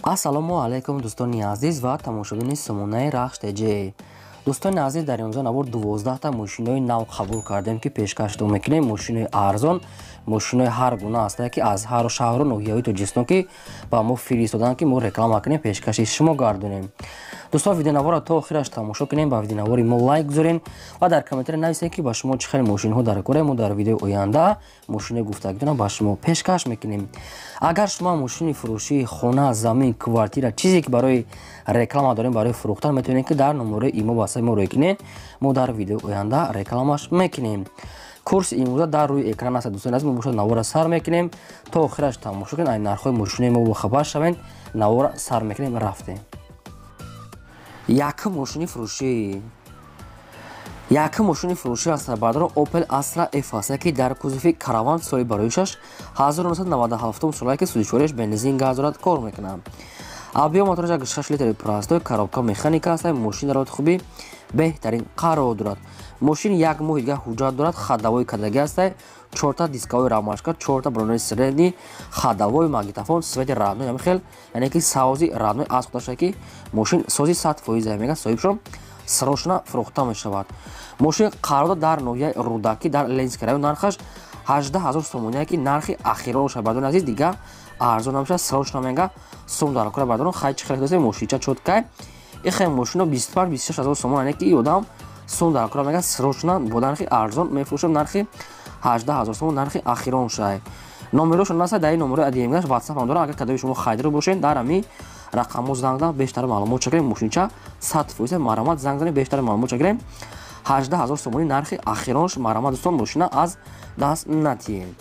Ассалому алайкум дӯстони азиз ва тамошобини сомонаи Рахш ТЖ. Дӯстони азиз, дар имрӯза навор 12та мошинои нав қабул кардем, ки пешкаштон мекунем. Мошинои арзон, мошинои ҳар гуна ҳастанд, ки аз ҳар шаҳру ноҳияҳои Тоҷикистон ки ба мо фиристоданд, ки мо реклама кунем, пешкаши шумо гардонем. Дӯстон, видеонаворро то охираш тамошо кунем, ба видеонавори мо лайк гузорем ва дар комментария нависем, ки ба шумо чӣ хел мошинҳо дар кора. Мо дар видеои оянда мошинои гуфтагитонро ба шумо пешкаш мекунем. Агар шумо мошини фурӯшии хона, замин, квартира, чизе ки барои реклама дорем, барои фурӯхтан, метавонед, ки дар номерои имо васаи мо рӯй кунед. Мо дар видеои оянда рекламаш мекунем. Курси имрӯза дар рӯи экран аст. Дӯстони азиз, мо бошад навора сар мекунем, то охираш тамошо кунед, ай нархҳои мошинои мо бохабар шавед. Навора сар мекунем, рафтем. Якум мошини фурӯшӣ, якум мошини фурӯшӣ аст, баъдро Opel Astra F аст, ки дар кузови караван, соли бароишаш 1997 солае, ки сӯзишвориаш бензин, газ дорад, кор мекунад. Объём мотораш 6 литри простой, коробка механика аст. Мошин дар ҳолати хуби беҳтарин қарор дорад. Мошин як моҳи дигар ҳуҷҷат дорад, ходовой кардагӣ аст, чорта дисковой рамашка, чорта балонои средний, ходовой, магнитофон, свети родной, ҳамин хел, яъне ки савзи родной аз худаша, ки мошин сози 100% мега соҳибшон срочно фурӯхта мешавад. Мошин қарор дар ноҳияи Рӯдакӣ, дар Ленинский район, нархаш 18 000 сомония, ки нархи ахиро шавад. Бардони азиз, дига арзон намешавад, срочно мега сум дар кора. Бардорон, хай чӣ хел досем, мошинча чоткай ихе мошино 25 26 ҳазор сомон, яъне ки и одам сум дар кора мега срочно бо нархи арзон мефурӯшам. Нархи 18 000 сомон нархи ахирон шай. Номерошон наста, дар ин номерои адмгаш ватсап ҳам дорам. Агар кадои шумо харидор бошед, дар ҳамин рақамҳо занг зан, бештар маълумот чакарем. Мошинча 100%, марҳамат, занг занед, бештар маълумот чакарем. 18 000 сомонӣ нархи ахиронш. Марҳамат, дӯстон, мошина аз даст натиҳед.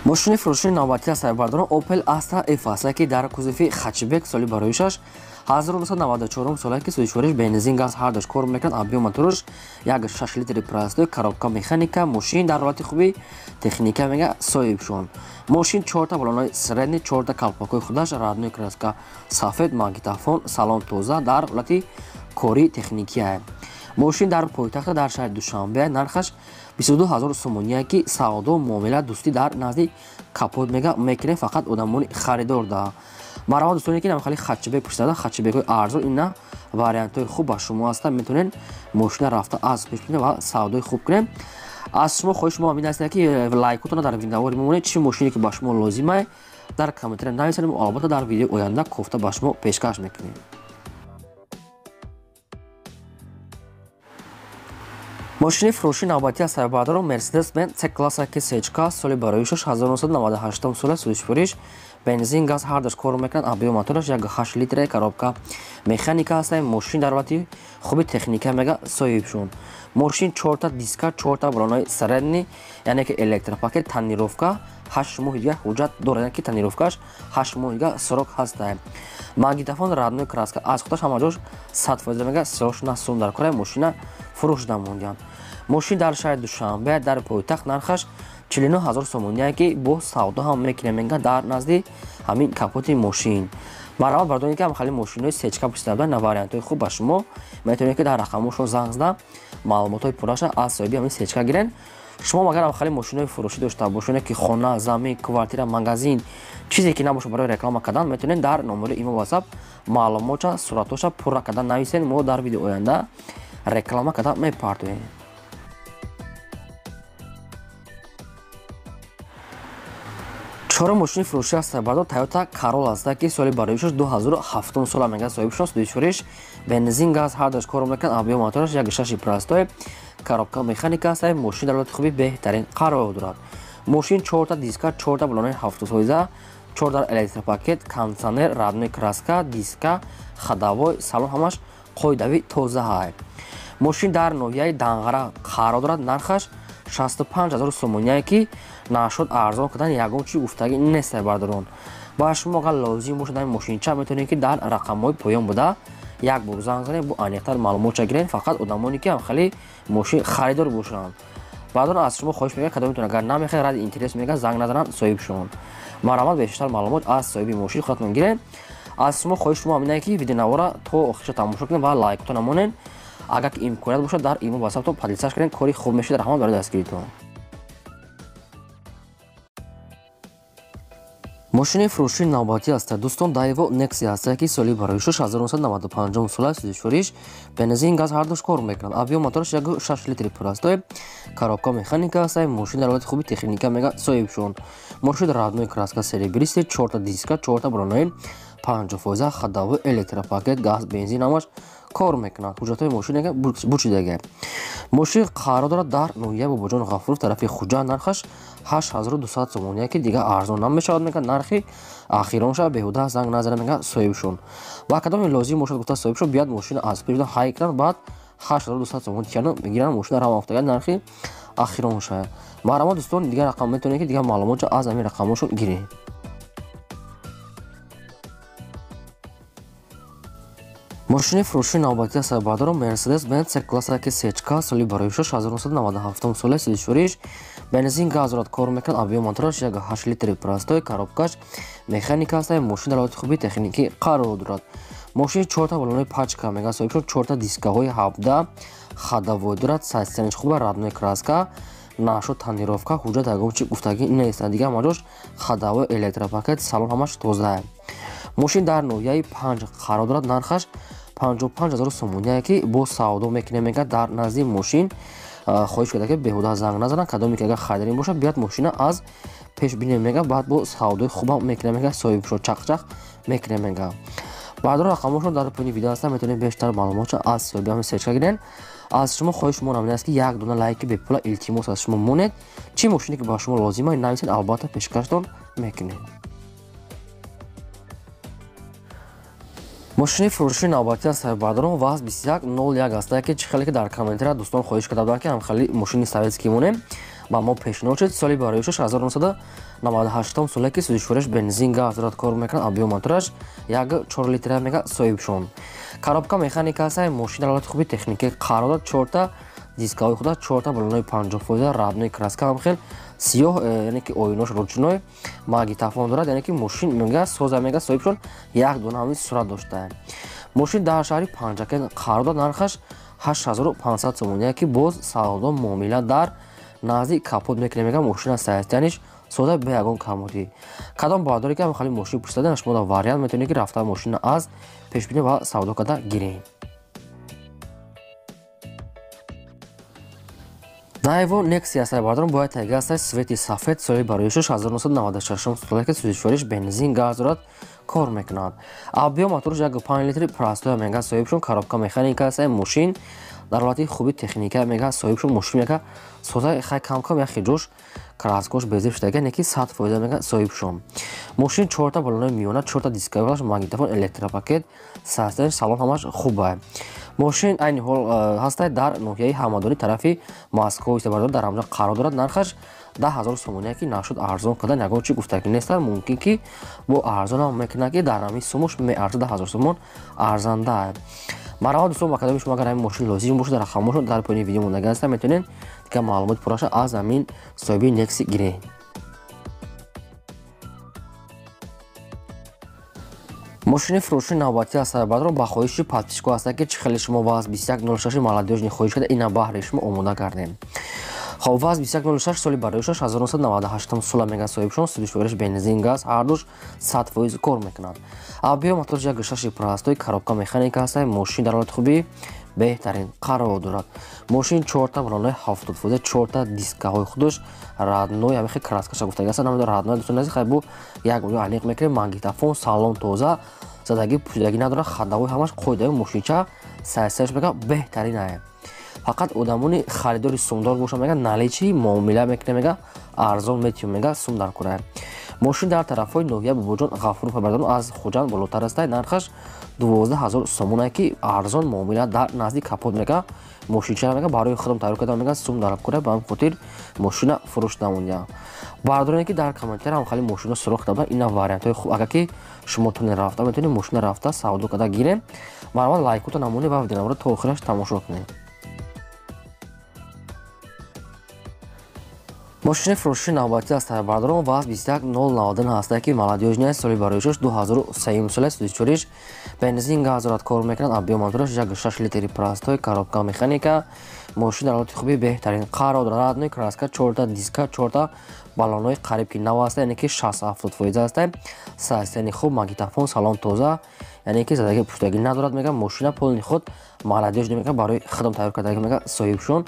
Мошини фурӯшии навбатӣ аст, бардорон, Opel Astra F аст, ки дар кузови хэтчбек, соли бароишаш 1994 соле, ки сӯзишвориш бензин, газ ҳардуш кор мекунад. Объём мотораш 1,6 литри простой, коробка механика. Мошин дар ҳолати хуби техника мега соҳибшон. Мошин чорта балонои средний, чорта калпакҳои худаш родной, краска сафед, магнитофон, салон тоза, дар ҳолати кори техникия. Мошин дар пойтахта, дар шаҳри Душанбе, нархаш 22 000 сомония, ки савдо муомила дӯстӣ дар назди капот мега мекунем, фақат одамони харидор да. Марҳамат, дӯстоне ки намхали хэтчбек пурсида, хэтчбекҳои арзон, ина вариантҳои хуб ба шумо ҳастанд. Метавонед мошина рафта аз пеш кунед ва савдои хуб кунед. Аз шумо хоҳиш мо ҳамин аст, ки лайкотонро дар видеовори мемонед. Чӣ мошине ки ба шумо лозимае, дар комментария нависед, албатта дар видеои оянда кофта ба шумо пешкаш мекунем. Мошини фурӯшии навбатӣ аст, баъдро Mercedes Benz C класса, ки сечка, соли бароишаш 1998 сола, сӯзишвориш бензин, газ ҳардуш кор мекунад. Объём мотораш 1,8 литре, коробка механика аст. Мошин дар ҳолати хуби техника мега соҳибшон. Мошин чорта диска, чорта балонои средний, яъне ки электропакет, тонировка, 8 моҳи дигар ҳуҷҷат дорад, яъне ки тонировкааш 8 моҳи дигар срок ҳаста. Магнитофон родной, краска аз худаш, ҳама ҷош 100% мега срочно сум дар кора, мошина фурӯш намондиям. Мошин дар шаҳри Душанбе, дар пойтахт, нархаш 49 000 сомония, ки бо савдо ҳам мекунем мега дар назди ҳамин капоти мошин. Марҳамат, бардоне ки ҳамхали мошинои сечка пурсида буданд, на вариантҳои хуб ба шумо, метавонед, ки дар рақамҳошон занг зада, маълумотҳои пурраша аз соҳиби ҳамин сечка гирен. Шумо агар ҳамхали мошинои фурӯшӣ дошта бошед, ки хона, замин, квартира, магазин, чизе ки набошад, барои реклама кардан, метавонед дар номери имо ватсап маълумотша, суратҳоша пурра кардан нависед. Мо дар видеои оянда реклама кардан мепартоем. Чорум мошини фурӯшӣ аст, бардор, Toyota Corolla аст, ки соли бароишаш 2007 сола мега соҳибшон, сӯзишвориш бензин, газ ҳардуш кор мекунад. Объём мотораш 1,6 простой, коробка механика аст. Мошин дар ҳолати хуби беҳтарин қарор дорад. Мошин чорта диска, чорта балонои 70%, чорта электропакет, кондиционер, родной краска, диска, ходовой, салон ҳамаш қоидавӣ тозаҳай. Мошин дар ноҳияи Данғара қарор дорад, нархаш 65 000 сомоние, ки нашуд арзон кардан ягон чи гуфтагӣ нест. Бардорон, ба шумо агар лозим бошад ҳамин мошинча, метавонед, ки дар рақамҳои поён буда як бор занг занед, бо аниқтар маълумотша гиред. Фақат одамоне ки ҳамхали мошин харидор бошанд. Баъдон аз шумо хоҳиш мекунад, кадомитон агар намехоҳед, ради интерес мега занг назананд соҳибшон. Марҳамат, бештар маълумот аз соҳиби мошин худатон гиред. Аз шумо хоҳиш шумо ҳаминае, ки видеонавора то охирша тамошо кунед ва лайкотон намонед. Агар ки имконият бошад, дар имо ватсаптон поделиться кунед, кори хуб мешавад. Раҳмат барои дастгиритон. Мошини фурӯшии навбатӣ аст, дӯстон, Daewoo Nexia аст, ки соли барои 1995 сола, сӯзишвориш бензин, газ ҳардуш кор мекунад. Объём мотораш 1,6 литри простой, коробка механика аст, мошин дар ҳолати хуби техника мега соҳибшон. Мошин родной краска, серебристый, чорта диска, чорта бронои 50%, ходовой, электропакет, газ, бензин ҳамаш кор мекунад. Ҳуҷҷатҳои мошин бучидага. Мошин қарор дорад дар ноҳияи Бобоҷон Ғафуров, тарафи Хуҷанд, нархаш 8200 сомонӣ, ки дигар арзон намешавад, мега нархи ахирон шава, беҳуда занг назара мега соҳибшон. Ва кадоме лозим бошад, гуфта соҳибшон, биёд мошина аз пеш ҳай кунад, баъд 8200 сомон тияну мегиранд, мошина рава афтага, нархи ахирон шава. Марҳамат, дӯстон, дигар рақам метавонед, ки дигар маълумотро аз ҳамин рақамҳошон гиред. Мошини фурӯшии навбатӣ аст, бардорон, Mercedes-Benz C-класса, ки сечка, соли барои 1997 сола, сӯзишвориш бензин, газ дорад, кор мекунад. Объём мотораш 1,8 литри простой, коробкаш механика аст, мошин дар ҳолати хуби техникӣ қарор дорад. Мошин чорта балонои пачка мега соҳибшон, чорта дискаҳои 17, ходовой дорад, состояниш хуба, родной краска, нашо тонировка, ҳуҷҷат ягон чи гуфтагӣ нест. Дигар маҷош ходовой, электропакет, салон ҳамаш тоза. Мошин дар ноҳияи 5 қарор дорад, нархаш 55 000 сомоние, ки бо савдо мекунем мега. Дар назди мошин хоҳиш карда, ки беҳуда занг назананд, кадоме ки агар харидорӣ бошад, биёд мошина аз пеш бинем мега, баъд бо савдои хубам мекунем мега соҳибшо, чақчақ мекунем мега. Баъдро рақамҳошон дар поёни видео ҳастанд, метавонед бештар маълумотшо аз соҳиби ҳамин сечка гиред. Аз шумо хоҳиш мо ҳамин аст, ки як дона лайки бепула илтимос аз шумо монед. Чӣ мошине ки ба шумо лозима, нависед, албатта пешкаштон мекунем. Мошини фурӯшии навбатӣ аст, бардорон, ВАЗ 2101 аст, ки чӣ хеле ки дар комментария дӯстон хоҳиш карда буданд, ки ҳамхели мошини советский монем, ба мо пешниҳод шуд. Соли барои 1998 соле, ки сӯзишвориш бензин, газ дорад, кор мекунад. Объём мотораш 1,4 литра мега соҳибшон. Коробка механика аст, мошин дар ҳолати хуби техникӣ қарор дорад, чорта дискаҳои худа, чорта балонои 50%, родной краска, ҳамхел сиёҳ, яъне ки оинош ручной, магнитофон дорад, яъне ки мошин мега соза мега соҳибшон, як дона ҳамин сурат доштаа. Мошин дар шаҳри Панҷакент қарор дорад, нархаш 8500 сомоние, ки боз савдо муомила дар назди капот мекунем мега. Мошина состояниш сода, бе ягон камодӣ. Кадом бардоре ки ҳамин мошин пурсида, шумо дар вариант метавонед, ки рафта мошина аз пешбинӣ ва савдо карда гиред. Daewoo Nexia аст, бардорон, бояд тайга аст, цвети сафед, соли барои 1996 сола, ки сӯзишвориш бензин, газ дорад, кор мекунад. Объём мотораш 1,5 литри простой мега соҳибшон, коробка механика аст, мошин дар ҳолати хуби техника мега соҳибшон. Мошин мега соза, хай кам-кам як хиҷош краскош безеб шудага, не ки 100% мега соҳибшон. Мошин чорта балонои миёна, чорта дискаҳояш, магнитофон, электропакет, состояниш салон ҳамаш хуба. Мошин айни ҳол ҳастай дар ноҳияи Ҳамадонӣ, тарафи Москва истабардор, дар ҳамҷо қарор дорад. Нархаш 10 000 сомоние, ки нашуд арзон кардан ягон чи гуфтагӣ нестанд, мумкин ки бо арзонам мекунад, ки дар ҳамин сумош меарзад, 10 000 сомон арзанда. Марҳамат, дӯстон, ба кадоми шумо агар ҳамин мошин лозим бошад, рақамҳошон дар поёни видео мондагӣ ҳастанд, метавонед дигар маълумоти пурраша аз ҳамин соҳиби Некси гиред. Мошини фурӯшии навбатӣ аст, баъдро ба хоҳиши подписчико аст, ки чӣ хеле шумо ВАЗ 2106 молодёжный хоҳиш карда, ина баҳри шумо омода кардем. Хоб, ВАЗ 2106, соли барои 1998 сола мега соҳибшон, сӯзишвориш бензин, газ ҳардуш 100% кор мекунад. Объём мотораш 1,6 простой, коробка механика аст, мошин дар ҳолати хуби беҳтарин қарор дорад. Мошин чорта балонои 70%, чорта дискаҳои худаш родной, ҳамин хел краскаша гуфтагӣ аст, намедонам родной, дӯстон азиз, хай бу як видео аниқ мекунем. Магнитофон, салон тоза, задагӣ пӯшидагӣ надорад, ходовой ҳамаш қоидаи мошинча сайсарш мега беҳтарин ае. Фақат одамони харидори сумдор боша мега, наличный муомила мекунем мега, арзон метиём мега, сум дар кора. Мошин дар тарафҳои ноҳия Бобоҷон Ғафуров, бардорон, аз Хуҷанд болотар аст, нархаш 12 000 сомонае, ки арзон муомила дар назди капот мега. Мошинча мега барои худам тайёр кардам мега, сум дар кора, ба ҳамин хотир мошина фурӯш намондиям. Бардороне ки дар комментария ҳам хеле мошино суроғ карда, ина вариантҳои хуб, агар ки шумо тонед рафта метавонед мошина рафта савдо карда гирем. Марҳамат, лайкото намонед ва видеоро то охираш тамошо кунед. Мошини фурӯшии навбатӣ аст, бардорон, ВАЗ 21091 ҳаста, ки молодёжный, соли барои 2003 сола, сӯзишвориш бензин, газ дорад, кор мекунад. Объём мотораш 1,6 литри простой, коробка механика. Мошин дар ҳолати хуби беҳтарин қарор дорад, родной краска, чорта диска, чорта Баллонҳои қариб ки нав аст, яъне ки 60-70% аст. Состояние хуб, магнитофон, салон тоза, яъне ки задаги пуштагӣ надорад. Мега мошина полный худ молодёжный, мега барои худам тайёр кардаги, мега соҳибшон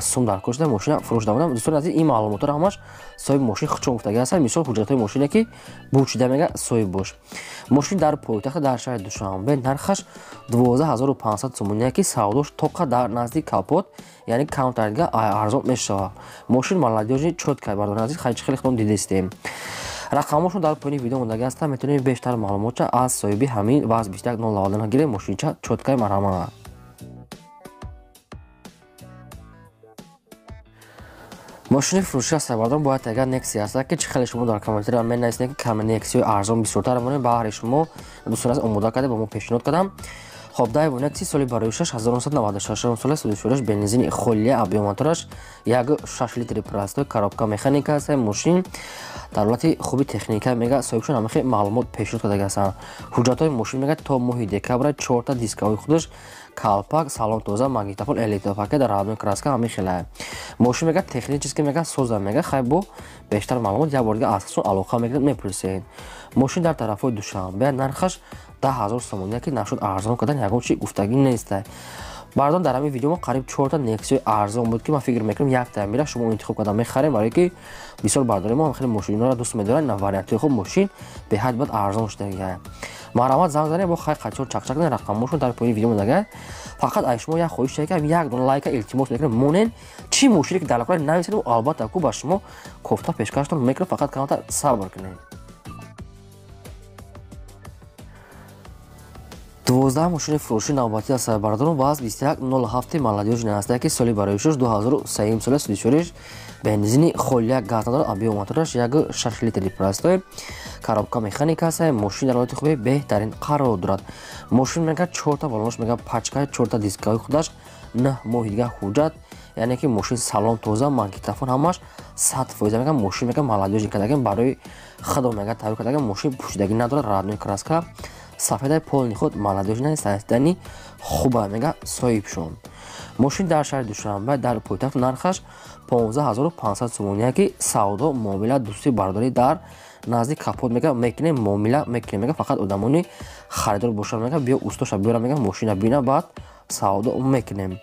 сум дар кор шуда мошина фурӯш дамудам. Дӯстони азиз, ин маълумотро ҳамаш соҳиби мошин худшон гуфтаги ҳастанд. Мисол ҳуҷҷатҳои мошине ки бучида, мега соҳиб бош. Мошин дар пойтахт, дар шаҳри Душанбе, нархаш 12500 сомония, ки савдош тоқа дар назди капот, яъне камтар арзон мешавад. Мошин молодёжный, чёткай, бардори азиз, хайчи хеле худон дидистем. Рақамҳошон дар поёни видео мондаги ҳастанд, метавонед бештар маълумотча аз соҳиби ҳамин ВАЗ 2109 гиред. Мошинча чёткай, марҳамат. Мошини фурӯшӣ аст, бардорон, бояд агар Нексия аст, ки чӣ хеле шумо дар комментария менависед, ки каме Нексиёи арзон бисёртар монем. Баҳри шумо, дӯстони азиз, омода карда ба мо пешниҳод кардам. Хоб, Дайво Некси соли барои 1996 сола, судишораш бензини холия, объём мотораш 1,6 литри простой, коробка механика аст. Мошин дар ҳолати хуби техника, мега соҳибшон ҳамахе маълумот пешниҳод кардаги ҳастанд. Ҳуҷҷатҳои мошин, мега, то моҳи декабра чорта дискаҳои худаш, калпак, салон тоза, магнитофон, электропакет, родной краска, ҳамин хела. Мошин, мега, технически, мега, соза, мега хай бо бештар маълумот як бор дига аз худшон алоқа мекунед, мепурсед. Мошин дар тарафҳои Душанбе, нархаш 10000 сомония, ки нашуд арзон кардан ягон чи гуфтагӣ нест. Бардон, дар ҳамин видео мо қариб чорта Нексиёи арзон буд, ки ман фикр мекунам, якта мира шумо интихоб карда мехарем, барое ки бисёр бардори мо хеле мошинҳоро дӯст медоранд. На вариантҳои хуб, мошин беҳад бад арзон шудагия. Марҳамат, занг занед, бо хай қачор чақчақ кунед, рақамҳошон дар поёни видео мондаги. Фақат аз шумо як хоҳиш, ки як дона лайка илтимос мекунем, монен. Чӣ мошине ки дар лакора нависед, албатта ку ба шумо кофта пешкаштон мекунам, фақат камтар сабр кунед. 12 мошини фурӯши навбатӣ аст, бардорон, ВАЗ 2107 молодёжный аст, ки соли барои 2003 сола, судишориш бензини холия, газ надорад, объём мотораш 1,6 литри простой, коробка механика аст. Мошин дар ҳолати хуби беҳтарин қарор дорад. Мошин, мега, чорта баллонош, мега, пачка, чорта дискаҳои худаш, 9 моҳи дига ҳуҷҷат, яъне ки мошин салон тоза, магнитофон, ҳамаш 100%. Мега мошин, мега, молодёжный кардагем, барои худо, мега, тайёр кардагем. Мошин пӯшидагӣ надорад, родной краска, сафедаи, полный худ молодёжный, состояние хуба, мега соҳибшон. Мошин дар шаҳри Душанбе, дар пойтахт, нархаш 15500 сомония, ки савдо муомила дӯсти бардорӣ дар назди капот, мега, мекунем, муомила мекунем. Мега фақат одамони харидор бошанд, мега биё устоша биёра, мега мошина бина, баъд савдо мекунем.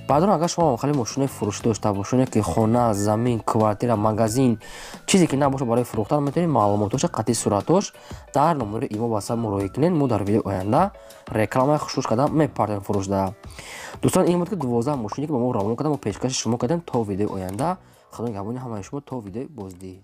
Баъдон, агар шумо хеле мошинои фурӯшӣ дошта бошед, ки хона, замин, квартира, магазин, чизе ки набошад барои фурӯхтан, метавонед маълумотоша қатъи суратош дар номери имо ватсап муроҷиат кунед. Мо дар видеои оянда рекламаи хушрӯш карда мепартем фурӯшда. Дӯстон, ин буд ки 12 мошине ки ба мо равона кардам, мо пешкаши шумо кардем. То видеои оянда, худо нигаҳбони ҳамаи шумо, то видеои боздид.